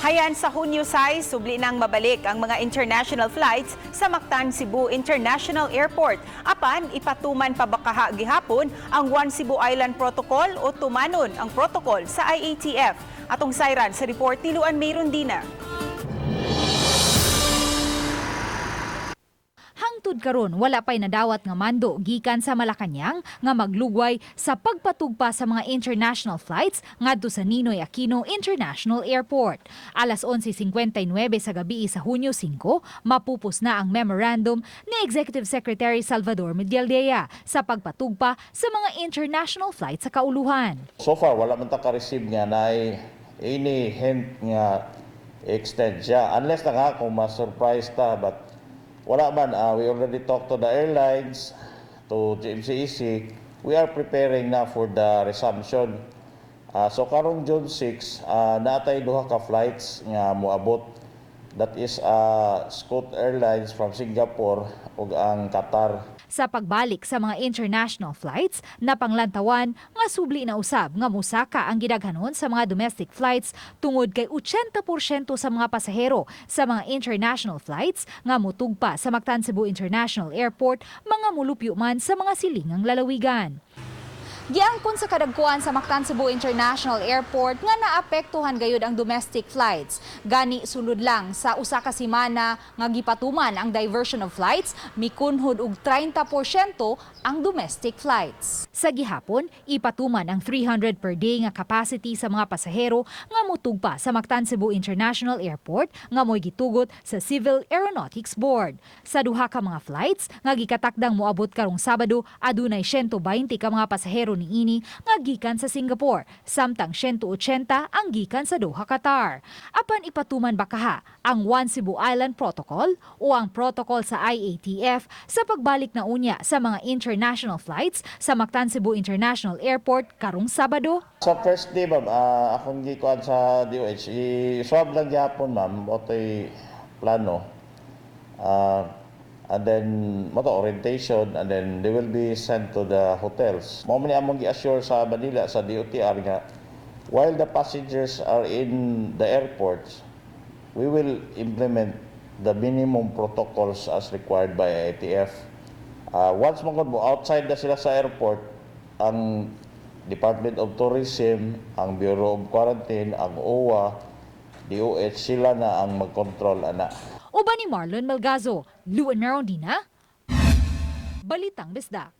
Hayan sa Hunyo 6, subli nang mabalik ang mga international flights sa Mactan Cebu International Airport. Apan ipatuman pa ba kaha gihapon ang One Cebu Island Protocol o tumanon ang protocol sa IATF? Atong sayran sa report ni Luan Mayrondina. Hangtod karon, wala pa'y nadawat nga mando gikan sa Malacañang nga maglugway sa pagpatugpa sa mga international flights ngadto sa Ninoy Aquino International Airport. Alas 11:59 sa gabi sa Hunyo 5, mapupos na ang memorandum ni Executive Secretary Salvador Medialdea sa pagpatugpa sa mga international flights sa kauluhan. So far, wala man ta ka-receive nga na any hint nga extend siya. Unless na nga kung ma-surprise ta, but wala man. We already talked to the airlines, to GMCEC. We are preparing na for the resumption. So karong June 6, naatay duha ka flights nga moabot. That is Scoot Airlines from Singapore ug ang Qatar. Sa pagbalik sa mga international flights, napanglantawan nga subli na usab nga musaka ang gidaghanon sa mga domestic flights tungod kay 80% sa mga pasahero sa mga international flights nga mutugpa sa Mactan Cebu International Airport mga mulupyo man sa mga silingang lalawigan. Giangkon sa kadagkuan sa Mactan Cebu International Airport nga naapektuhan gayud ang domestic flights. Gani sulod lang sa usa ka semana nga gipatuman ang diversion of flights, mikunhod og 30% ang domestic flights. Sa gihapon, ipatuman ang 300 per day nga capacity sa mga pasahero nga mutugpa sa Mactan Cebu International Airport nga mo'y gitugot sa Civil Aeronautics Board. Sa duha ka mga flights nga gikatakdang moabot karong Sabado, adunay 120 ka mga pasahero niini nga gikan sa Singapore, samtang 180 ang gikan sa Doha, Qatar. Apan ipatuman ba kaha ang One Cebu Island Protocol o ang protocol sa IATF sa pagbalik na unya sa mga international flights sa Mactan Cebu International Airport karong Sabado? Sa first day, ma'am, akong gikuan sa DOH, i-swab lang gyapon, ma'am, otoy plano. And then, mao to, orientation, and then they will be sent to the hotels. Mao man ni among gi-assure sa Manila, sa DOTR nga, while the passengers are in the airports, we will implement the minimum protocols as required by IATF. Once mo mo outside na sila sa airport, ang Department of Tourism, ang Bureau of Quarantine, ang OWWA, DOH, sila na ang mag-control ana. Uban ni Marlon Melgazo, Luan Merondina, Balitang Bisdak.